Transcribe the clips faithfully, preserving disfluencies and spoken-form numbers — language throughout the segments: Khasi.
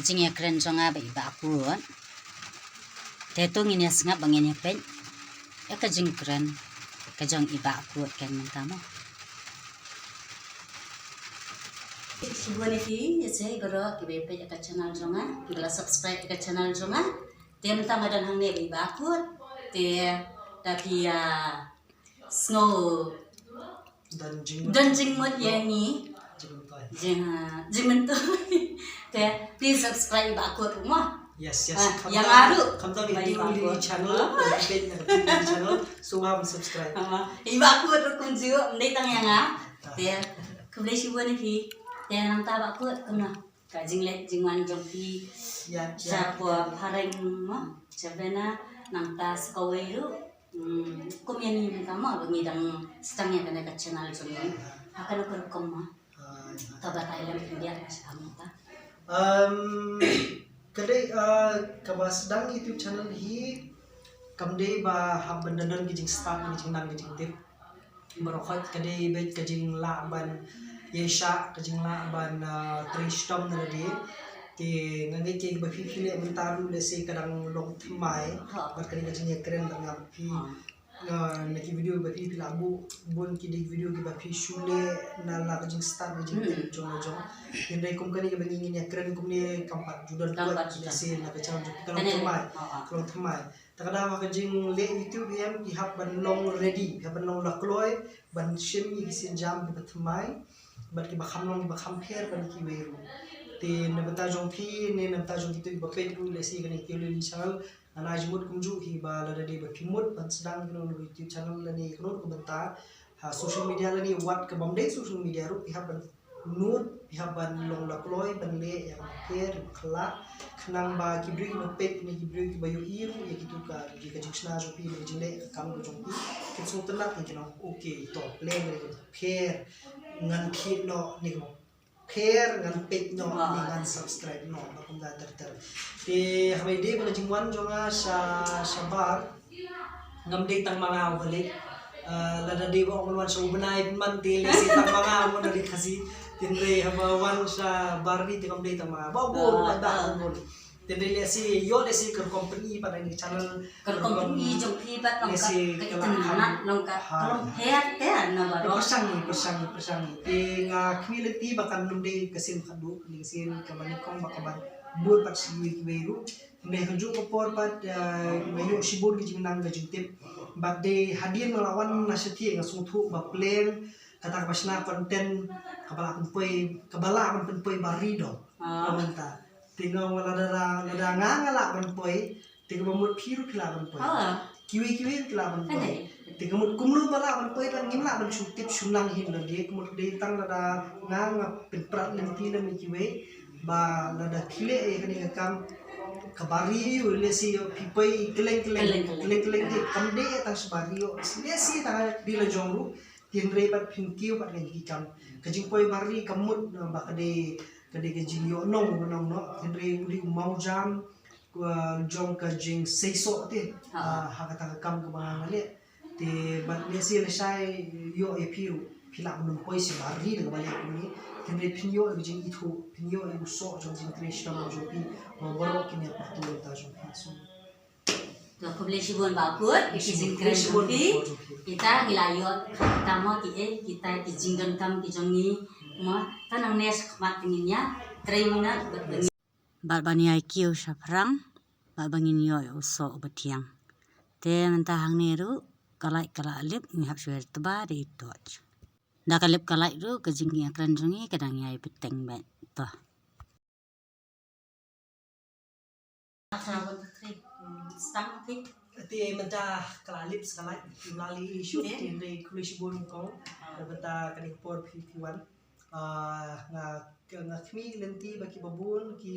Jingïakren jong nga ba i Bah Kut. Te to ngin ïa sngap ba ngin ïa peit ïa ka jingkren ka jong i Bah Kut kan mynta mo. Shibun ïa phi ïa sei baroh kiba ïa peit ïa ka channel jong nga, kiba la subscribe ïa ka channel jong nga. Te mynta nga don hangne ba i Bah Kut. Te da phi ïa sngew don jingmut ïa ngi. Jingmyntoi. Jing, ah, jingmyntoi. Te please subscribe i Bah Kut mo. Yes, yes. Ah, ïa nga ruh. Khamtam ïa i Bah Kut channel, page na i Bah Kut channel. So, um, subscribe. Ah, i Bah Kut ruh kumjuh, ym dei tang ïa nga. Te khublei shibun ïa phi. Te nangta Bah Kut kumno ka jingleh jingwan jong phi? Ïa, ïa. Sha pdeng phareng mo, sha bena, nangta sa kawei ruh. Hmm, kum ïa ngi mynta mo ba ngi dang sdang ïa kane ka channel jong ngi. Ha kano ka rukom mo? Ah, ïa. To batai lem khyndiat na sha mynta. Um, ka dei, ah, kaba sdang YouTube channel hi kam dei ba hap ban don ki jingstad, ki jingnang, ki jingtip. Baroh khoit ka dei beit ka jinglah ban ïaishah, ka jinglah ban, ah, trei shitom na lade. Te nga ngeit kiba phi phi leh mynta ruh lehse ka dang long thymmai. Ha. Bad kane ka jingïakren bad nga phi. Ha. Ah, na ki video ba phi phi la buh bun ki dei video kiba phi shu leh na la ka jingstad, ka jingtip jong la jong. Hynrei kum kane kaba ngi ngin ïakren kumne kam pat ju don, kam pat ju don, lehse na ka channel jong phi ka long thymmai. Ha, ha. Ka long thymmai. Te ka daw ha ka jingleh YouTube hi em, phi hap ban long ready, phi hap ban long la kloi ban shim ïa ki sienjam kiba thymmai bad kiba kham long, kiba kham pher ban ïa kiwei ruh. Te na bynta jong phi ne na bynta jong kito kiba peit ruh, lehse kane ka Yolili channel, ngan ai jingmut kumjuh hi ba lada dei ba phi mut ban sdang kano kano ka YouTube channel lane kano kano ka bynta ha social media lane wat kaba ym dei social media ruh, phi hap ban nud, phi hap ban long la kloi ban leh ïa kaba pher, ïa kaba khlak, khnang ba ki briew kiba peit ne ki briew kiba ïohi ruh ïa kito ka, ïa ka jingshna jong phi ne ka jingleh ka kam ka jong phi, kin sngewtynnat, kin ong, okay, to, pleng ne ka pher, ngan thied noh ne ka pher, ngan peit noh ne ngan subscribe noh, ba kumta ter ter. Te haba ïadei bad ka jingwan jong nga sha, shabar, ngam dei tang ma nga uba leh. Ah, lada dei ba ong ban wan sha u bnai pynban te lehse tang ma nga ban ong da ri Khasi. Hynrei haba wan shabar ri te ngam dei tang ma nga. Ba u bun, ba u bun. Hynrei lehse ïoh lehse ka rukom pyni pat na kane ka channel. Ka rukom pyni jong phi pat long ka, lehse ka itynnat, long ka, ha, ka long pher te na baroh. Pyrshang, pyrshang, pyrshang. Te nga khmih lynti ba kan ym dei ka sien khatduh, ka sien kaba nyngkong ba ka ban bud pat sha kiwei kiwei ruh. Hynrei ha kajuh ka por pat, ah, nga ïoh shibun ka jingnang ka jingtip. Bad dei hadien nga la wan na shatei nga sngewthuh ba pleng kata kaba shna content kaba lah pynpoi, kaba lah ban pynpoi ba ri dong. Ah. Ka mynta. Te nga ong lada, lada nga nga lah ban poi, te kaba mut phi ruh phi lah ban poi. Ah. Kiwei kiwei ruh ki lah ban poi. Te ka mut kumno ba lah ban poi, ban ngim lah ban shu tip shu nang hi lade, ka mut dei tang lada nga nga pynprat lynti lem ïa kiwei. Ba lada phi leh ïa kane ka kam kaba ri ïa u, lehse ïa phi poi kylleng kylleng, kylleng kylleng te kam dei tang shabar ri ïa u, lehse tang ha ri la jong ruh, hynrei pat phin kiew pat kane ki kam. Ka jingpoi bar ri ka mut, uh, ba ka dei, ka dei ka jingïoh nong ba nong noh, hynrei u dei u mawjam, uh, jong ka jingseisoh te, uh, ha kata ka kam kaba nga leh. Te bad lehse lashai ïoh ïa phi ruh, phi lah ban ym poi shabar ri da kaba leh kumne. Hynrei phin ïoh ïa ka jingithuh, phin ïoh ïa u soh jong ka jingtrei shitom jong phi. Ba baroh kin ïa pyrto ïa ka jong phi. So, to khublei shibun Bah Kut ïa ki jingkren jong phi. Kita ngi la ïoh, kita mo ki, eh, kita ki jingdonkam ki jong ngi mo. Te nangne shakhmat ngin ïa trei minot bad Bad ban ïai kiew shaphrang bad ba ngin ïoh ïa u soh uba thiang. Te mynta hangne ruh ka light ka la lip, ngi hap shu tba da i torch. Da ka lip ka light ruh ka jingïakren jong ngi ka dang ïai bteng beit. To. Te mynta ka la lip ka light, la lip issue, te hynrei khublei shibun kong. Da mynta kane ka por phi phi wan. Ah, nga, nga khmih lynti ba kiba bun ki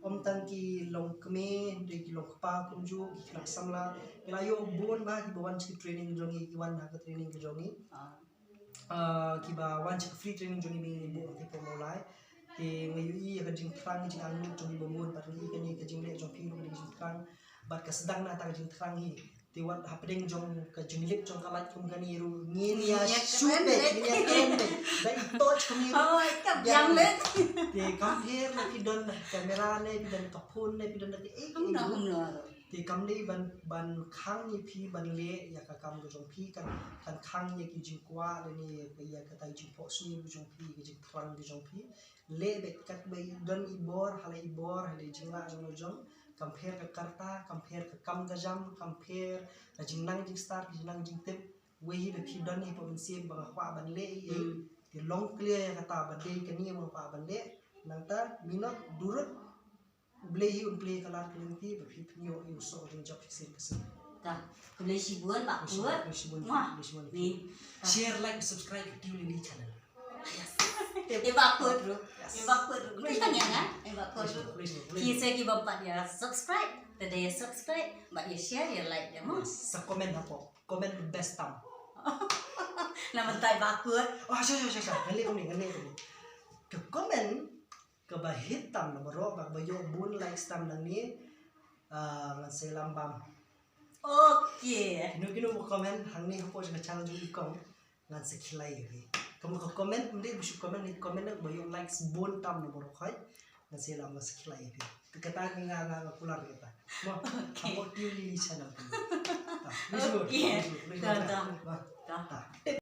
ym tang ki longkmie, hynrei ki longkpa kumjuh, ki khynnah samla. Ki la ïoh bun ba kiba wan sha training jong ngi, ki wan ha ka training ka jong ngi. Ah, kiba wan sha ka free training jong ngi ba ngi buh ha ka por Mawlai. Te nga ïohi ïa ka jingthrang jingangnud jong ngi ba bun, bad ngi kane ka jingleh jong phi ruh ka dei ka jingthrang. Bad ka sdang na kata ka jingthrang hi. Te wat hapdeng jong ka jinglip jong ka light kum kane ruh ngin ïa shu peit, ngin ïa kren peit. Da i torch kum i ruh. Oh, ka biang leh. Te kam pher la phi don camera ne, phi don ka phone ne, phi don ka ei ei ruh. Te kam dei ban, ban khang ïa phi ban leh ïa ka kam ka jong phi, kan, kan khang ïa ki jingkwah lane ïa kata i jingphohsniew ka jong phi, ka jingthrang ka jong phi. Leh beit katba i don i bor, ha la i bor, ha la i jinglah jong la jong. Kam pher ka karta, kam pher ka kam ka jam, kam pher ka jingnang jingstad, ka jingnang jingtip. Wei hi ba phi don hi hapoh mynsiem ba nga kwah ban leh ei ei. Te long clear ïa kata ba dei kane ba nga kwah ban leh. Nangta minot durut U Blei hi un plie ka lad ka lynti ba phi pynïoh ïa u soh jingjop shisien ka sien. Ta, khublei shibun Bah Kut. Khublei shibun, khublei shibun. Share, like, subscribe ka Tiw Lily channel. Yes. Eh Bah Kut ruh. Yes. Eh Bah Kut ruh. Khublei shibun. Khublei shibun, khublei shibun. Ki sa ki bym pat ïa subscribe, te da ïa subscribe bad ïa share, ïa like de mo. Sa comment hapoh. Comment the best tam. Na mynta Bah Kut. Oh, sha sha sha sha. Ngan leh kumne, ngan leh kumne. Ka comment kaba hit tam na baroh, kaba ïoh bun likes tam nangne, ah, ngan sa ïalam bam. Okay. Kino kino ba comment hangne hapoh jong ka channel jong i kong, ngan sa khlaiñ ïa phi. Kaba ka comment, ym dei ba shu comment, ne comment na ba ïoh likes bun tam na baroh khoit, ngan sa ïalam, ngan sa khlaiñ ïa phi. Te kata nga, nga, nga kular kata. Mo, hapoh Tiw Lily channel. Ta. Okay. Ta, ta. Ta.